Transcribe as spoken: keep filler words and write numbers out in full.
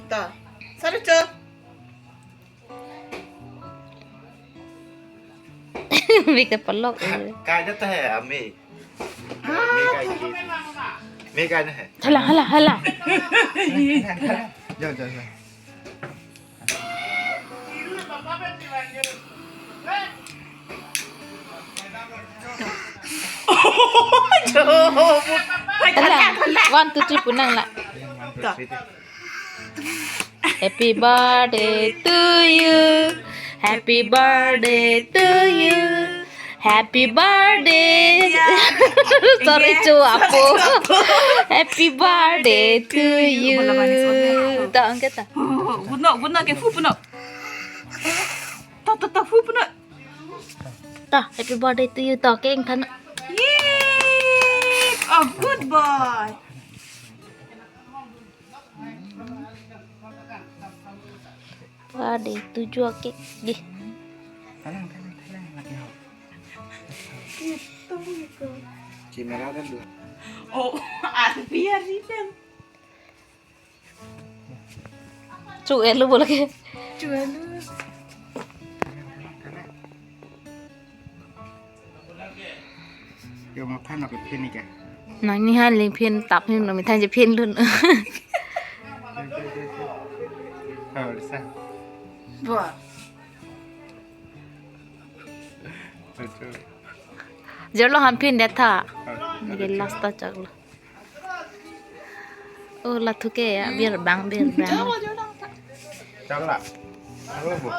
Ta. Sari cho. Bik ta palok. Kai ta hai ami. Mi kai ki. Mi kai na hai. Hala, hala, hala. Jo, jo, jo. Hala. One, two, three pu nang la. Happy birthday to you. Happy birthday to you. Happy birthday. Sorry, chu apo. Happy birthday to you. Bola bani sona. Ta, angkat ta. Puno, puno ke fu puno. Ta, ta, ta, fu puno. Ta, happy birthday to you. Ta, ke ingthan. Yay! Oh, good boy. Wah, deh, tujuh akik, deh. Thalang, thalang, thalang, lagi ho. Camera kan dua. Oh, arbi, arbi kan. Chu elu boleh ke? Chu elu. Yo, ma phan ok phin ni ka. Nangli han ling phin tap hin lo, mi than je phin lun. Oh, sa. Bo. Betul. Jor lo han phin det tha. Oh, Nike betul. Last ta chak lo. Oh, la thu ke ya, bir bang, bir bang. Jor lo, jor lo. Chak la. Alo bo.